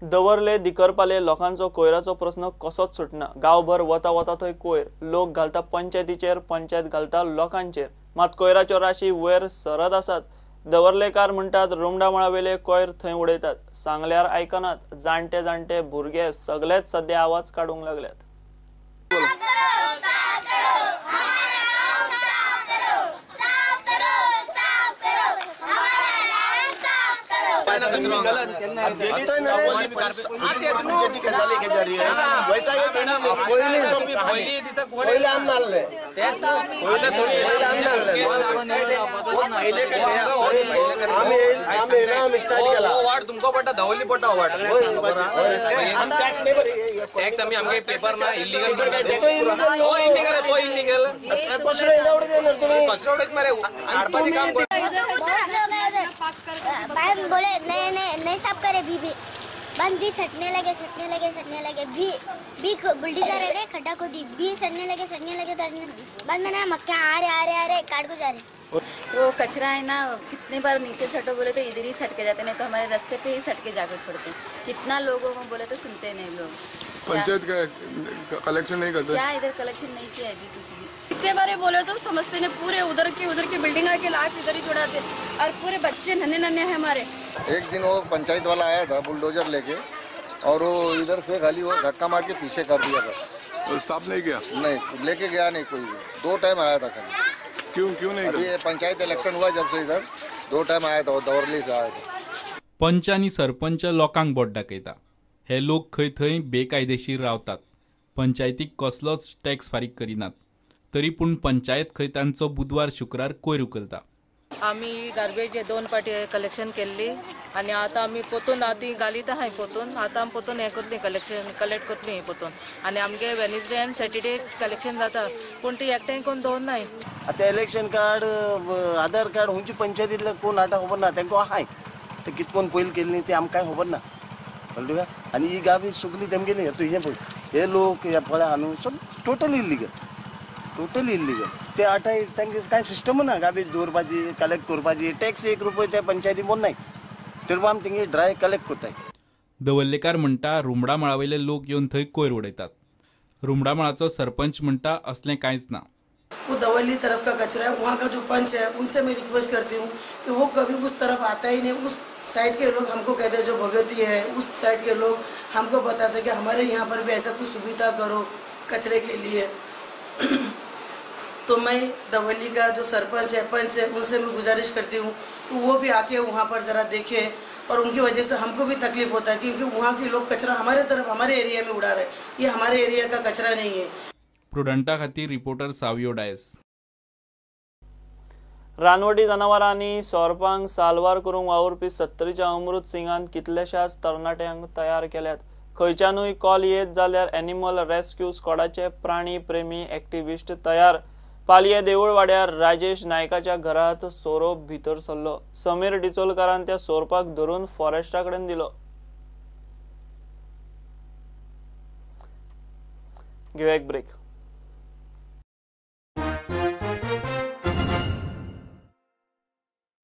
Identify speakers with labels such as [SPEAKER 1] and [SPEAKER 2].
[SPEAKER 1] दवरले दिकरपाले लोकांचो कोयराचो प्रस्न कसोच सुटना। गांवभर वता वता थंय कोयर, लोक घालता पंचायतीचेर, पंचायत घालता लोकांचेर, मात कोयराच्यो राशी वयर सरत आसात। दवर्लेकार म्हणटात रुमडामळावेले कोयर थंय उडयतात, सांगल्यार आयकनात। जाणटे जाणटे भुरगे सगळेच सध्या आवाज काडूंक लागल्यात।
[SPEAKER 2] तुमको पडटा दवरली पडटा वाट टॅक्स आमी आमगे पेपर ना इलिगल तो इलिगल कचरो उडयत मरे हाडपाचें काम।
[SPEAKER 3] बोले नहीं नहीं नहीं साफ करे, भी भी बंद भी सटने लगे सटने लगे सटने लगे, भी भी बुलडोजर रहे खड्डा खोदी, भी सटने लगे सटने लगे सटने बंद में ना मक्खियाँ आ रहे आ रहे आ रहे काट को जा रहे।
[SPEAKER 4] वो कचरा है ना, कितने बार नीचे सटो बोले तो इधर ही सटके जाते, नहीं तो हमारे रास्ते पे ही सटके जाकर छोड़ते। कितना लोगों को बोले तो सुनते नहीं लोग।
[SPEAKER 5] पंचायत का कलेक्शन नहीं करते
[SPEAKER 4] क्या? इधर कलेक्शन नहीं किया अभी कुछ भी।
[SPEAKER 6] कितने बारे बोले तो समझते नहीं, पूरे उधर की बिल्डिंग आके लाख इधर ही छोड़ाते और पूरे बच्चे नन्हे नन्हे हैं हमारे।
[SPEAKER 7] एक दिन वो पंचायत वाला आया था बुलडोजर लेके और वो इधर से खाली वो धक्का मार के पीछे कर दिया बस।
[SPEAKER 5] और साफ नहीं किया?
[SPEAKER 7] नहीं, लेके गया नहीं कोई भी। 2 टाइम आया था खाली।
[SPEAKER 5] क्यों क्यों नहीं?
[SPEAKER 7] अभी पंचायत इलेक्शन हुआ जब से इधर 2 टाइम आया था, दौरली से आया था।
[SPEAKER 8] पंच आनी सरपंच लोकांक बोट दाखयता। हे लोक खंय थंय बेकायदेशीर रावतात, पंचायतीक कसलोच टॅक्स फारीक करिनात, तरी पूण पंचायत खंय तांचो बुधवार शुक्रार कोयर उखलता।
[SPEAKER 9] आमी गार्बेज 2 पाटी कलेक्शन केल्ली आनी आतां आमी पोतून आतां घालीत आहाय पोतून, आतां आमी पोतून हें करतली कलेक्शन कलेक्ट करतली पोतून। आनी आमगे वेनसडे आनी सॅटर्डे कलेक्शन जाता, पूण ती एकठांय करून दवरनाय।
[SPEAKER 10] आतां इलेक्शन कार्ड आधार कार्ड हुंयची पंचायतींतले कोण हाडटा खबर ना, तांकां आहाय ते कितकोन पयलीं केल्ली ती आमकां खबर ना, कळ्ळें तुका? आनी ही गार्बेज सगळी तेमगेली तुजें पळय हे लोक ह्या पळय आहा न्हू सग टोटल इल्लीगल, टोटल इल्लीगल। ते आठाय तांकां कांय सिस्टम ना गार्बेज दवरपाची, कलेक्ट करपाची। टॅक्स 1 रुपये त्या पंचायती बोलनाय, तरी आमी तेंगे ड्राय कलेक्ट करताय।
[SPEAKER 8] दवल्लेकार म्हणटा रुमडामळावयले लोक येवन थंय कोयर उडयतात। रुमडामळाचो सरपंच म्हणटा असलें कांयच ना।
[SPEAKER 11] वो दवली तरफ का कचरा है, वहाँ का जो पंच है उनसे मैं रिक्वेस्ट करती हूँ कि वो कभी उस तरफ आता ही नहीं। उस साइड के लोग हमको कहते हैं, जो भगवती है उस साइड के लोग हमको बताते हैं कि हमारे यहाँ पर भी ऐसा कुछ सुविधा करो कचरे के लिए। तो मैं दवली का जो सरपंच है पंच है उनसे मैं गुजारिश करती हूँ कि वो भी आके वहाँ पर ज़रा देखें, और उनकी वजह से हमको भी तकलीफ होता है क्योंकि वहाँ के लोग कचरा हमारे तरफ हमारे एरिया में उड़ा रहे, ये हमारे एरिया का कचरा नहीं है।
[SPEAKER 8] प्रुडंटा खातीर रिपोर्टर सावियो डायस।
[SPEAKER 1] रानवटी जनावरांनी सोरपांक साल्वार करूंक वावुरपी 70च्या अमृत सिंगान कितल्याशाच तरणाट्यांक तयार केल्यात। खंयच्यानूय कॉल येत जाल्यार एनिमल रेस्क्यू स्क्वॉडाचे प्राणी प्रेमी एक्टिविस्ट तयार। पालये देऊळवाड्यार राजेश नायकाच्या घरात सोरोप भितर सरलो। समीर डिचोलकारान त्या सोरपाक धरून फॉरेस्टा कडेन दिलो। घेवया एक ब्रेक।